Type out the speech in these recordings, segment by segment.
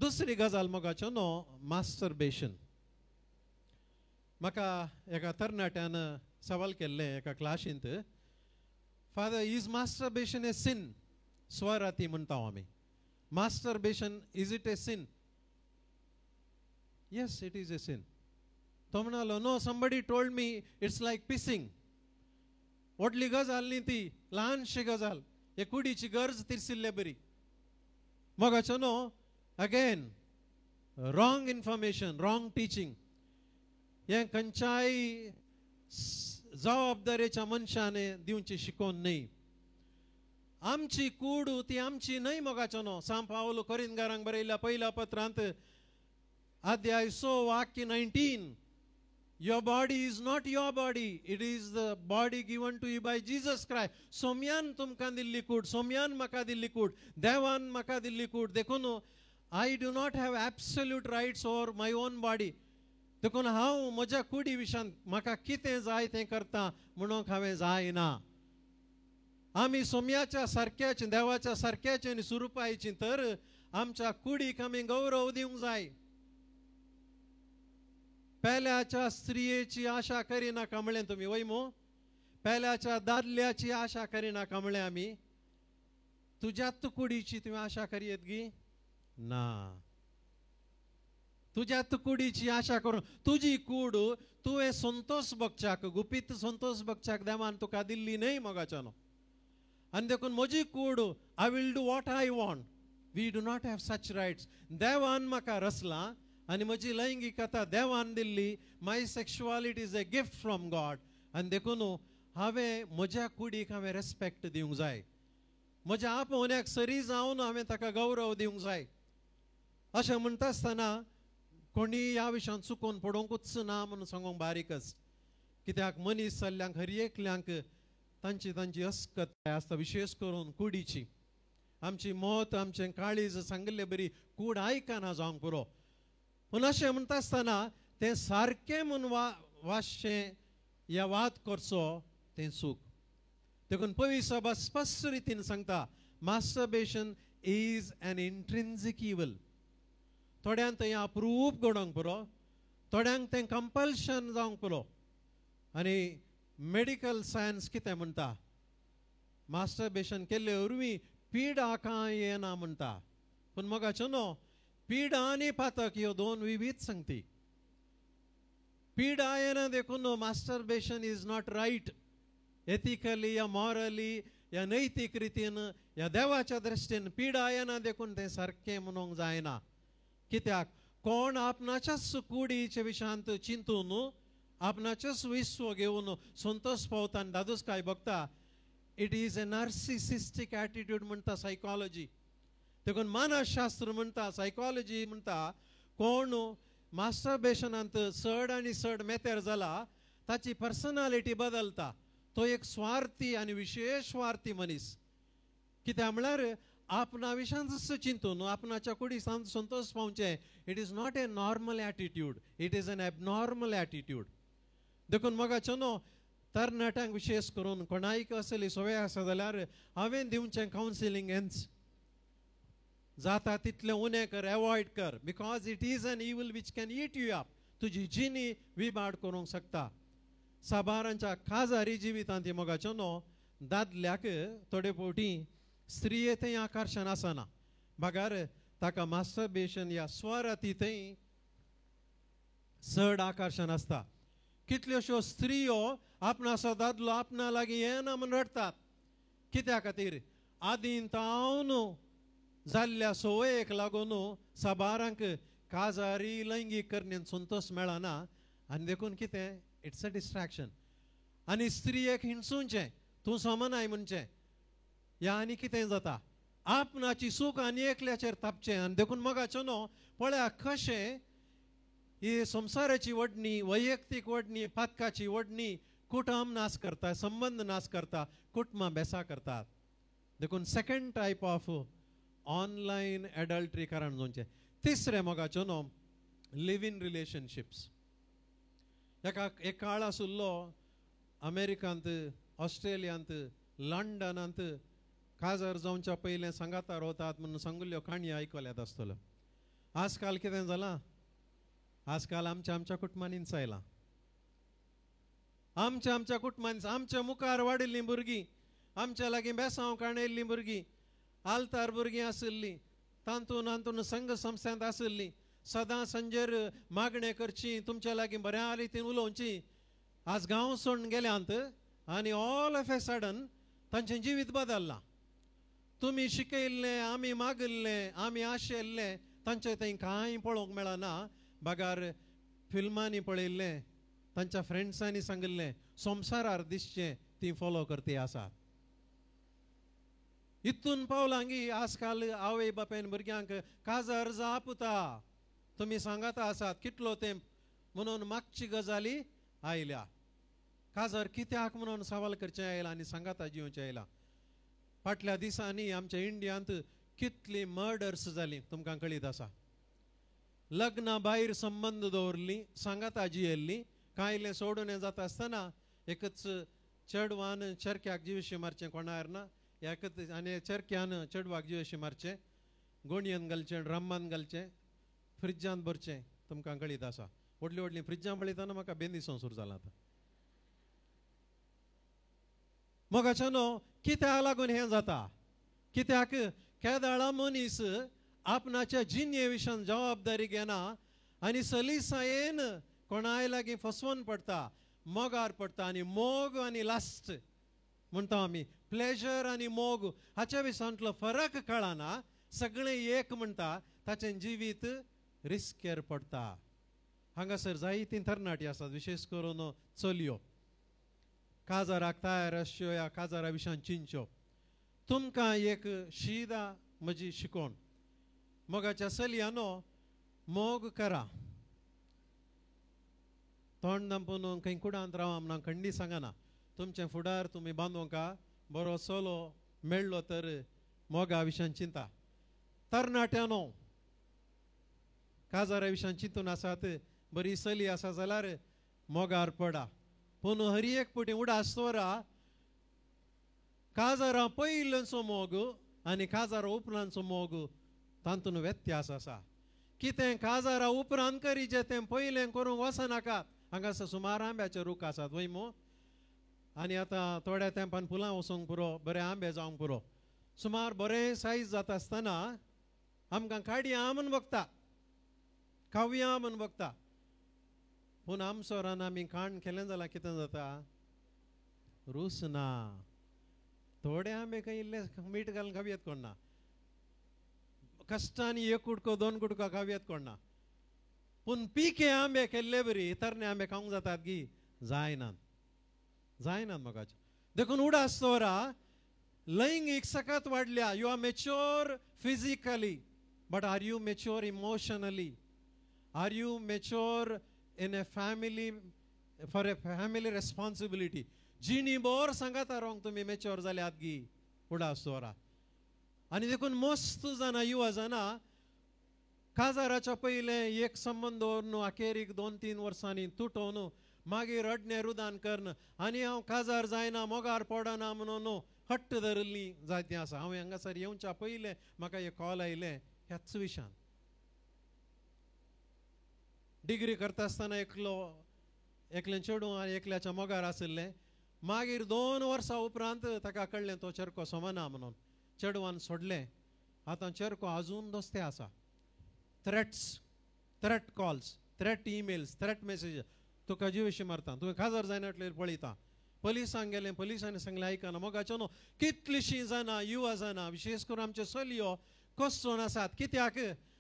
दुसरी गजाल मोगाच्यो न्हू, मास्टरबेशन. म्हाका एका तरणाट्यान सवाल केल्लें एका क्लाशींत, Father, is masturbation a sin? स्वराती म्हणटा आमी. Masturbation, is it a sin? Yes, it is a sin. तो म्हणालो, no, somebody told me it's like pissing. व्हडली गजाल न्ही ती, ल्हानशी गजाल, हे कुडीची गरज तिरसिल्ले बरी. मोगाचो न्हू, again wrong information, wrong teaching. हें खंयच्याय जबाबदारेच्या मनशान दिवची शिकोवन न्हय. आमची कूड ती आमची न्हय मोगाचो न्हू. सांत पावल कोरिंतकारांक बरयल्या पयल्या पत्रांत अध्याय 6 वाक्य 19, Your body is not your body, it is the body given to you by Jesus Christ. सोम्यान तुमकां दिल्ली कूड, सोम्यान म्हाका दिल्ली कूड, देवान म्हाका दिल्ली कूड. देखून I do not have absolute rights over my own body. देखून हांव म्हज्या कुडी विशयान म्हाका कितें जाय तें करता म्हणूंक हांवें जायना. आमी सोम्याच्या सारक्याची, देवाच्या सारक्याची आनी सुरुपायची, तर आमच्या कुडीक आमी गौरव दिवंक जाय. पेल्याच्या स्त्रियेची आशा करिनाका म्हणलें तुमी, वय मू? पेल्याच्या दादल्याची आशा करिनाका म्हणलें आमी. तुज्याच कुडीची तुवें आशा करयेत गी ना. तुज्याच कुडीची आशा करून तुजी कूड तुवें संतोष बगच्याक, गुपीत संतोष बगच्याक देवान तुका दिल्ली न्हय मोगाच्यानो. आनी देखून म्हजी कूड, I will do what I want. We do not have such rights. देवान म्हाका रचला आनी म्हजी लैंगिकता देवान दिल्ली. My sexuality is a gift from God. आनी देखून हांवें म्हज्या कुडीक हांवें रेस्पेक्ट दिवंक जाय. म्हज्या आपोवण्याक सरी जावन हांवें ताका गौरव दिवंक जाय. अशें म्हणटा आसतना कोणी ह्या विशयान चुकोवन पडोवंकूच ना म्हणून सांगूंक बारीकच. कित्याक मनीस जाल्ल्यांक हर एकल्यांक तांची तांची अस्कताय आसता, विशेश करून कुडीची. आमची मत, आमचें काळीज सांगिल्ले बरी कूड आयकना जावंक पुरो. पूण अशें म्हणटा आसतना तें सारकें म्हूण वाचचें या वाद करचो तें चूक. देखून पवित्र सभा स्पश्ट रितीन सांगता, masturbation is an intrinsic evil. थोड्यांक तें अप्रूप घडोवंक पुरो, थोड्यांक तें कंपल्शन जावंक पुरो. आनी मेडिकल सायन्स कितें म्हणटा, मास्टरबेशन केल्ले वरवीं पिडा कांय येना म्हणटा. पूण मोगाच्यो न्हू, पिडा आनी पातक ह्यो दोन विवीध संगती. पिडा येना देखून masturbation is not right ethically या मॉरली या नैतीक रितीन या देवाच्या दृश्टीन. पिडा येना देखून तें सारकें म्हणूंक जायना. कित्याक कोण आपणाच्याच कुडीच्या विशयांत चिंतून आपणाचेच विश्व घेवन संतोष पावता आनी दादूसकाय बघता. It is a narcissistic attitude म्हणटा सायकॉलॉजी. देखून मानसशास्त्र म्हणटा, सायकॉलॉजी म्हणटा, कोण मास्टरबेशनांत चड आनी चड मेतेर जाला ताची पर्सनालिटी बदलता. तो एक स्वार्थी आनी विशेश स्वार्थी मनीस. कित्याक म्हळ्यार आपणा विशयांत चिंतून आपणाच्या कुडी Santosh पावचें. It is not a normal attitude, it is an abnormal attitude. देखून मोगाच्यो न्हू, तरणाट्यांक विशेश करून कोणायक असली संवय आसा जाल्यार हांवें दिवचें कावन्सिलींग हेंच, जाता तितलें उणें कर, एवॉयड कर, because it is an evil which can eat you up. तुजी जिणी विबाड करूंक शकता. साबारांच्या खाजारी जिवितांत मोगाच्यो न्हू, दादल्याक थोडे फावटी स्त्रिये थंय आकर्शण आसना, बगर ताका मास्टरबेशन या स्वराती थंय चड आकर्शण आसता. कितल्योश्यो स्त्रियो आपणाचो दादलो आपणा लागीं येना म्हूण रडटात. कित्या खातीर? आदीं तावन जाल्ल्या संवयेक लागून साबारांक काजारी लैंगीक करणेन संतोष मेळना. आनी देखून कितें, it's a distraction. आनी स्त्रियेक हिणसूचें, तूं समनाय म्हणचें, या आनी कितें जाता, आपणाची सूख आनी एकल्याचेर तापचें. आनी देखून मोगाच्यो न्हू, पळया कशें ही संवसाराची वडणी, वैयक्तीक वडणी, पातकाची वडणी कुटुंब नाश करता, संबंद नाश करता, कुटुंबां बेसा करतात. देखून second type of online adultery कारण जावचें. तिसरें मोगाच्यो न्हू, लिव इन रिलेशनशिप्स. एका एक काळ आशिल्लो अमेरिकांत, ऑस्ट्रेलियांत, लंडनांत काजार जावच्या पयलें सांगाता रावतात म्हणून सांगिल्ल्यो काणयो आयकल्यात आसतल्यो. आजकाल कितें जालां, आजकाल आमच्या आमच्या कुटुंबांनीच आयलां. आमच्या आमच्या कुटुंबांनी आमच्या मुखार वाडिल्लीं भुरगीं, आमच्या लागीं बेसांव काणयल्लीं भुरगीं, आल्तार भुरगीं आशिल्लीं, तांतून तांतून संघ संस्थांत आशिल्लीं, सदां संजेर मागणें करची, तुमच्या लागीं बऱ्या रितीन उलोवची. आज गांव सोडून गेल्यांत आनी ऑल ऑफ ए सडन तांचें जिवीत बदल्लां. तुमी शिकयल्लें, आमी मागिल्लें, आमी आशेल्लें, तांचें थंय कांय पळोवंक मेळना. बगार फिल्मांनी पळयल्लें, तांच्या फ्रेंड्सांनी सांगिल्लें, संवसारार दिसचें ती फॉलो करती आसात. इतून पावलांगी आजकाल आवय बापायन भुरग्यांक काजार जापता, तुमी सांगाता आसात कितलो तेंप म्हणून मागची गजाली आयल्या. काजार कित्याक म्हणून सवाल करचें आयलां आनी सांगाता जिवचें आयलां. फाटल्या दिसांनी आमच्या इंडियांत कितली मर्डर्स जाली तुमकां कळीत आसा. लग्ना भायर संबंद दवरली, सांगाता जियेल्ली, कांयलें सोडून जाता आसतना एकच चेडवान चरक्याक जिवेशी मारचें कोणार ना, एकच आनी चरक्यान चेडवाक जिवेशी मारचें, गोणयेन घालचें, ड्रमान घालचें, फ्रिज्जान भरचें. तुमकां कळीत आसा. व्हडलीं व्हडलीं फ्रिज्जां पळयतना म्हाका बेंदी संवसार जाला आतां. मोगाच्यानो, कित्याक लागून हें जाता? कित्याक केदाळा मनीस आपणाच्या जिणे विशयान जबाबदारी घेना आनी सलीसायेन कोणाय लागीं फसवून पडटा, मोगार पडटा. आनी मोग आनी लास्ट म्हणटा आमी, प्लेजर आनी मोग हाच्या विशयांतलो फरक कळना, सगळें एक म्हणटा, ताचें जिवीत रिस्केर पडटा. हांगासर जायतीं तरणाटी आसात, विशेश करून चलयो, काजाराक तयार आसच्यो ह्या काजारा विशयान चिंतच्यो. तुमकां एक शिदा म्हजी शिकोवण, मोगाच्या चलयांनो मोग करा, तोंड दांपून खंय कुडांत रावा म्हणून खंडी सांगना. तुमचें फुडार तुमी बांदूंका, बरो चलो मेळ्ळो तर मोगा विशयान चिंता. तरणाट्यांनो काजारा विशयान चिंतून आसात, बरी चली आसा जाल्यार मोगार पडा, पूण हर एक पटी उडास दवरा, काजारा पयल्याचो मोग आनी काजारा उपरांतचो मोग तातूंत व्यत्यास आसा. कितें काजारा उपरांत करीचें तें पयलें करूंक वचनाकात. हांगासर सुमार आंब्याचे रूख आसात वय मू, आनी आतां थोड्या तेंपान फुलां वचूंक पुरो, बरे आंबे जावंक पुरो. सुमार बरें सायज जाता आसतना आमकां काडया म्हूण बगता, खावया म्हूण बगता, पूण आमचो रान आमी खाण केलें जाल्यार कितें जाता? रूस ना. थोडे आंबे खंय इल्ले मीठ घालून खावयेत कोण ना, कश्टांनी एक कुडको दोन कुडको खावयेत कोण ना, पूण पिके आंबे केल्ले बरी तरणे आंबे खावंक जातात गी? जायनात, जायनात मोगाचे. देखून उडास दवरा, लैंगीक सकत वाडल्या. You are mature physically, but are you mature emotionally? Are you mature in a family, for a family responsibility? जिणी बोर सांगाता रोंग तुमी मेच्योर जाल्यात गी? उडास दवरा. आनी देखून मस्त जाणां युवा जाणां काजाराच्या पयलें एक संबंद दवरून अखेरीक 2-3 वर्सांनी तुटोवन मागीर रडणें रुदान करून आनी हांव काजार जायना, मोगार पडना म्हणून हट्ट धरिल्ली जायतीं आसा. हांवें हांगासर येवच्या पयलें म्हाका एक कॉल आयलें ह्याच विशयान. डिग्री करता आसतना एकलो एकलें चेडूं आनी एकल्याच्या मोगार आशिल्लें. मागीर 2 वर्सां उपरांत ताका कळ्ळें तो चेरको सोमना म्हणून, चेडवान सोडलें. आतां चेरको आजून दोस्ते आसा. Threats, threat calls, threat emails, threat message, तुका जिवेशी मारता, तुवें काजार जायना पळयता. पोलिसांक गेलें, पोलिसांनी सांगलें आयकना. मोगाचो न्हू कितलीशीं जाणां युवा जाणां विशेश करून आमच्यो चलयो कोसोन आसात. कित्याक?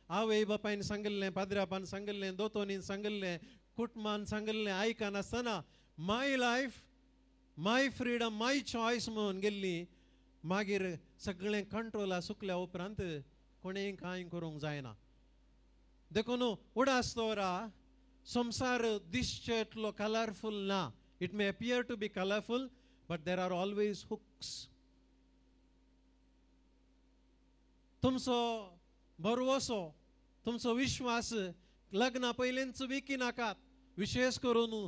आवय बापायन सांगिल्लें, पाद्रापान सांगिल्लें, दोतोनीन सांगिल्लें, कुटुंबान सांगिल्लें, आयकनासतना my life, my freedom, my choice म्हणून गेल्ली. मागीर सगळें कंट्रोला सुकल्या उपरांत कोणेंय कांय करूंक जायना. देखून उडास दवरा, संवसार दिसचे इतलो कलरफूल ना. It may appear to be colourful, but there are always hooks. तुमचो भरवसो, तुमचो विश्वास लग्ना पयलींच विकी नाकात. विशेश करून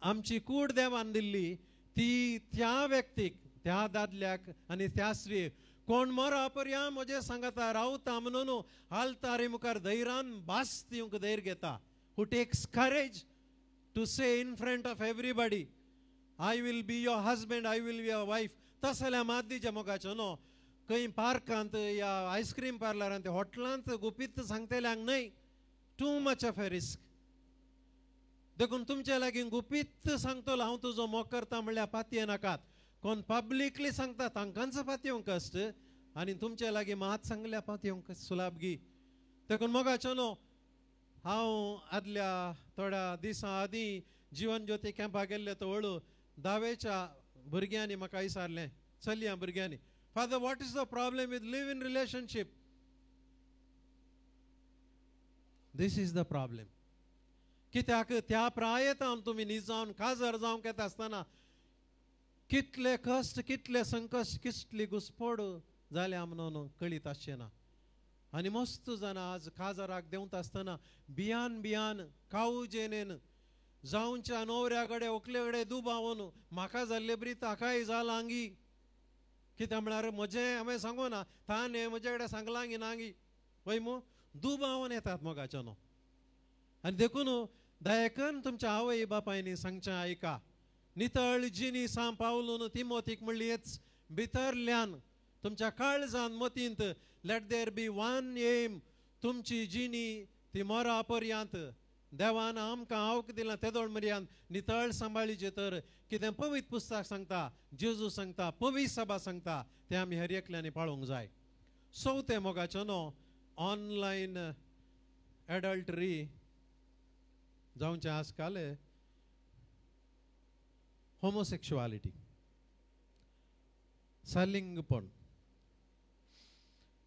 आमची कूड देवान दिल्ली ती त्या व्यक्तीक, त्या दादल्याक आनी त्या स्त्रियेक कोण मरा पर्या म्हजें सांगता रावता म्हणून आल्तारी मुखार धैर्यान भास दिवंक धैर्य घेता. Who takes courage to say in front of everybody, I will be your husband, I will be your wife. तसल्या मात दिवचें मोगाचो न्हू, खंय पार्कांत या आयस्क्रीम पार्लरांत हॉटेलांत गुपीत सांगतल्यांक न्हय. Too much of a risk. देखून तुमच्या लागीं गुपीत सांगतलो हांव तुजो मोग करता म्हणल्यार पातये नाकात. कोण पब्लिकली सांगता तांकांच पातयेवंक कश्ट आनी तुमच्या लागीं मात सांगल्या पातयेवंक सुलाबगी. देखून मोगाचो न्हू, हांव आदल्या थोड्या दिसां आदीं जिवन ज्योती कॅम्पाक गेल्ले तो वळू धावेच्या भुरग्यांनी म्हाका विचारलें, चलया भुरग्यांनी, Father, what is the problem with live in relationship? This is the problem. कित्याक त्या प्रायतान तुमी निजावन काजार जावंक येता आसतना कितले कश्ट, कितले संकश्ट, कितली घुसपड जाल्या म्हणून कळीत आसचें ना. आनी मस्त जाणां आज काजाराक देंवता आसतना बियान बियान कावजेनेन जावच्या नवऱ्या कडेन व्हंकले कडेन दुबावन म्हाका जाल्ले बरी ताकाय जालांगी. कित्याक म्हळ्यार म्हजें हांवें सांगू ना, ताणें म्हजे कडेन सांगलां गी नांगी वय मू दुबावन येतात मोगाचो न्हू. आनी देखून दयाकन तुमच्या आवय बापायनी सांगचें आयका. नितळ जिनी सां पावलून तिमोतीक म्हणली हेच भितरल्यान तुमच्या काळजान मतींत let there be one aim. तुमची जिनी ती मोरा पर्यांत देवान आमकां आवक दिलां तेदोळ मर्यान नितळ सांबाळीचे. तर कितें पवित्र पुस्तक सांगता, जेजू सांगता, पवित्र सभा सांगता, तें आमी हर एकल्यांनी पाळोवंक जाय. चवथें मोगाचो न्हू, ऑनलायन एडल्टरी जावचें आजकाल होमोसेक्शुअलिटी, सलिंगपण.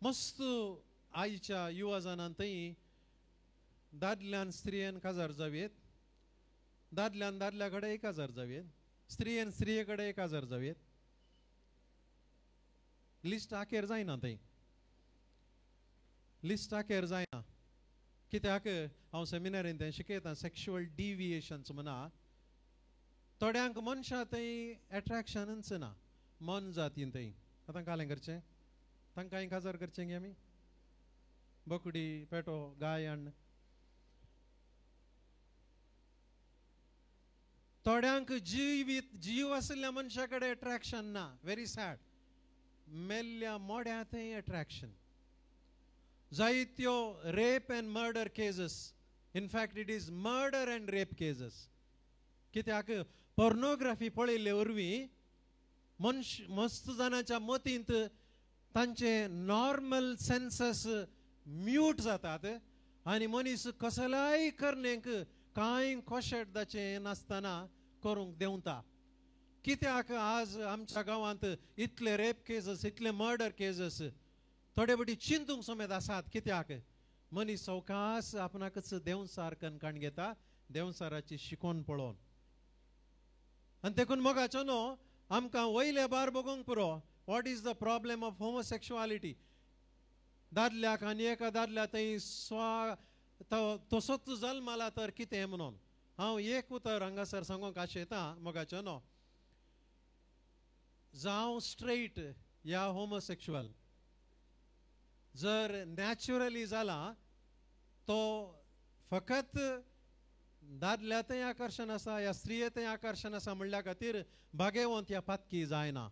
मस्त आयच्या युवा जाणां थंय दादल्यान स्त्रियेन काजार जावयेत, दादल्यान दादल्या कडेन एक हजार जावयेत, स्त्रियेन स्त्रिये कडेन एक हजार जावयेत. लिस्ट आखेर जायना थंय, लिस्ट आखेर जायना. कित्याक हांव सेमिनारीन तें शिकयतां सेक्शुअल डिविएशन्स म्हणा. थोड्यांक मनशां थंय एट्रेक्शनच ना मन जातीन थंय. आतां कालें करचें, तांकां एक काजार करचें गे आमी, बोकडी पेटो गाय हाडून. थोड्यांक जिवीत जीव आशिल्ल्या मनशा कडेन एट्रेक्शन ना, व्हेरी सॅड. मेल्ल्या मोड्या थंय एट्रेक्शन. जायत्यो rape and murder cases, in fact it is murder and rape cases. कित्याक पोर्नोग्राफी पळयल्ले वरवीं मनश मस्त जाणांच्या मतींत तांचे नॉर्मल सेन्सस म्यूट जातात आनी मनीस कसल्याय करणेक कांय कोशेटदाचें नासतना करूंक देंवता. कित्याक आज आमच्या गांवांत इतले रेप केसीस, इतले मर्डर केसीस थोडे फावटी चिंतूंक समेत आसात. कित्याक मनीस सवकास आपणाकच देंवसार कणकाण घेता, देंवसाराची शिकोवन पळोवन. आनी देखून मोगाचो न्हू, आमकां वयले बार बगोवंक पुरो. What is the problem of homosexuality? दादल्याक आनी एका दादल्या थंय स्वा तसोच जल्माला तर कितें म्हणून हांव एक उतर हांगासर सांगूंक आशेतां मोगाचो न्हू, जावं स्ट्रेट या होमोसेक्शुअल जर नॅचरली जाला तो फकत दादल्या थंय आकर्शण आसा या स्त्रिये थंय आकर्शण आसा म्हणल्या खातीर भागेवंत या पातकी जायना.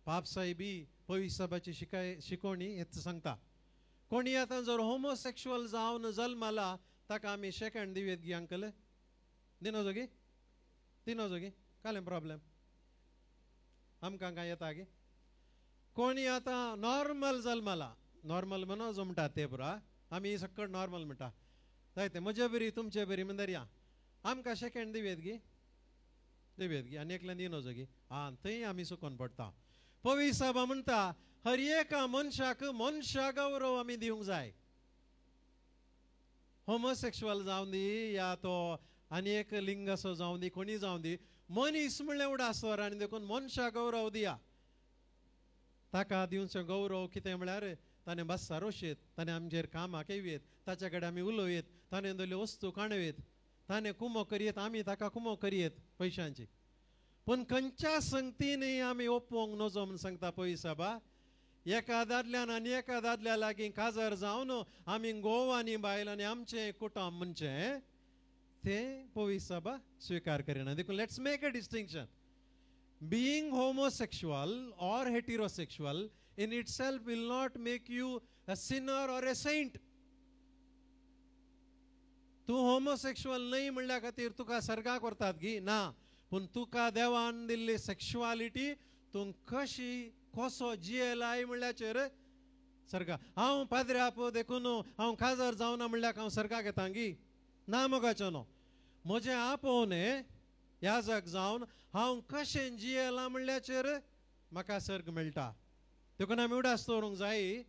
पाप साहेबी पवित्र सभाची शिकवणी हेच सांगता. कोणी आतां जर होमोसेक्शुअल जावन जल्माला ताका आमी शेकंड दिवयेत गी अंकल? दिनो जोगी, दिनो जोगी, कालें प्रॉब्लेम आमकां कांय येता गी? कोणी आतां नॉर्मल जल्माला, नॉर्मल म्हणून जमटा ते पुरा आमी सकट नॉर्मल म्हणटा जायते म्हजे बरी तुमचे बरी म्हणदरया आमकां शेकंड दिवयेत गी, दिवयेत गी आनी एकल्यान दिनो जोगी. आं, थंय आमी चुकोन पडटा. पवित्र सभा म्हणटा हर एका मनशाक मनशा गौरव आमी दिवंक जाय. होमोसेक्शुअल जावं दी या तो आनी एक लिंगासो जावं दी, कोणी जावं दी, मनीस म्हणल्यार उडासवर आनी देखून मनशा गौरव दिया. ताका दिवचो गौरव कितें म्हळ्यार ताणें बस्सा रोशयेत, ताणें आमचेर कामाक येवयेत, ताच्या कडेन आमी उलोवयेत, ताणें दिल्ल्यो वस्तू काणयेत, ताणें कुमो करयेत, आमी ताका कुमो करयेत पयशांची. पूण खंयच्या संगतीनय आमी ओपोवंक नजो म्हूण सांगता पळय साबा. एका दादल्यान आनी एका दादल्या लागीं काजार जावन आमी घोव आनी बायल आनी आमचें कुटुंब म्हणचें तें पवित्र सभा स्विकार करिना. देखून let's make a distinction. Being homosexual or heterosexual in itself will not make you a sinner or a saint. तूं होमोसेक्शुअल न्हय म्हणल्या खातीर तुका सर्गाक व्हरतात गी ना, पूण तुका देवान दिल्ली सेक्शुअलिटी तूं कशी कसो जियेलाय म्हणल्याचेर सर्गा. हांव पाद्र्याप देखून हांव काजार जावना म्हणल्यार हांव सर्गाक येता गी ना मोगाचो न्हू. म्हजें आपोवणें याजक जावन हांव कशें जियेलां म्हणल्याचेर म्हाका सर्ग मेळटा. देखून आमी उडास दवरूंक जाय.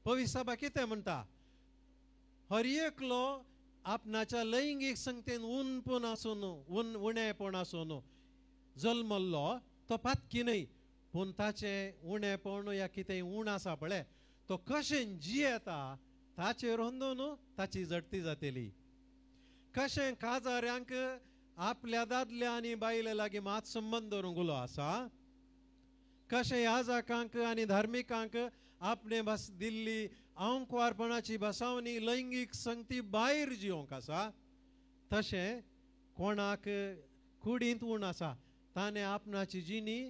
पवित्र सभा कितें म्हणटा, हर एकलो आपणाच्या लैंगीक संगतेन उणपण आसून उणेपण आसून जल्मल्लो तो पातकी न्हय, पूण ताचें उणेपण या कितें उण आसा पळय तो कशें जियेता ताचेर अंदून ताची झडटी जातली. कशें काजाऱ्यांक आपल्या दादल्या आनी बायले लागीं मात संबंद दवरूंक उलो आसा, कशें याजकांक आनी धार्मिकांक आपणे भास दिल्ली आंकवारपणाची बसावणी लैंगीक संगती भायर जिवंक आसा, तशें कोणाक कुडींत उण आसा ताणें आपणाची जिणी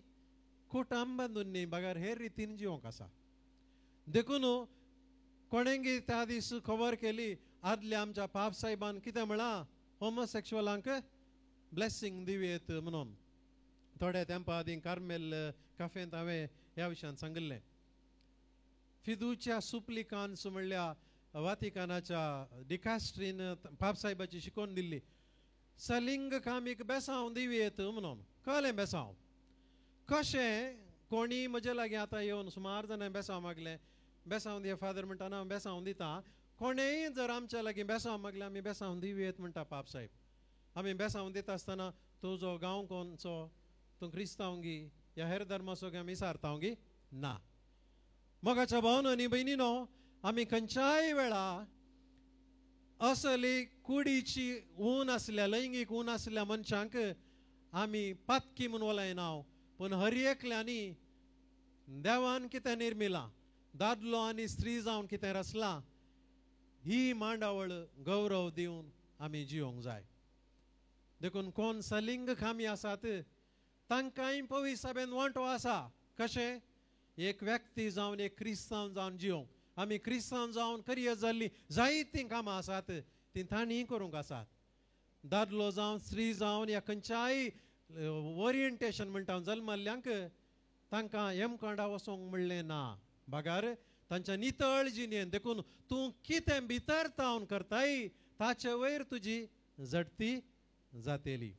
कुटुंब बांदून न्ही बगर हेर रितीन जिवंक आसा. देखून कोणेंगी त्या दीस खबर केली आदल्या आमच्या पाप साहेबान कितें म्हळां, होमोसेक्शुअलांक ब्लेसींग दिवयेत म्हणून. थोड्या तेंपा आदीं कार्मेल काफेंत हांवें ह्या विशयान सांगिल्लें. फिदूच्या सुप्लिकान्स म्हणल्या वातिकानाच्या डिकास्ट्रीन पापसाहेबाची शिकोवन दिल्ली सलिंग कामीक बेसांव दिवयेत म्हणून. कळ्ळें बेसांव कशें? कोणी म्हजे लागीं आतां येवन सुमार जाणां बेसांव मागलें, बेसांव दिय फादर म्हणटा ना हांव बेसांव दिता. कोणेय जर आमच्या लागीं बेसांव मागलें आमी बेसांव दिवयेत म्हणटा पापसाहेब. आमी बेसांव दिता आसतना तुजो गांव कोणचो, तूं क्रिस्तांव गी या हेर धर्माचो गी आमी विचारता गी ना. मोगाच्या भावनो आनी भयणीनो, आमी खंयच्याय वेळा असली कुडीची ऊन आसल्या लैंगीक ऊन आसल्या मनशांक आमी पातकी म्हूण वलायना, पूण हर एकल्यांनी देवान कितें निर्मिलां, दादलो आनी स्त्री जावन कितें रचलां, ही मांडावळ गौरव दिवन आमी जिवंक जाय. देखून कोण सलिंग खामी आसात तांकांय पवित्र सभेन वांटो आसा. कशें? एक व्यक्ती जावन एक क्रिस्तांव जावन जिवंक. आमी क्रिस्तांव जावन करियर जाल्लीं जायतीं कामां आसात तीं तांणी करूंक आसात. दादलो जावन स्त्री जावन ह्या खंयच्याय ओरिएंटेशन म्हणटा जल्मल्ल्यांक तांकां यमकंडा वचोंक म्हणलें ना, बगर तांच्या नितळ जिणेन. देखून तूं कितें भितर तावन करताय ताचे वयर तुजी झडटी जातली.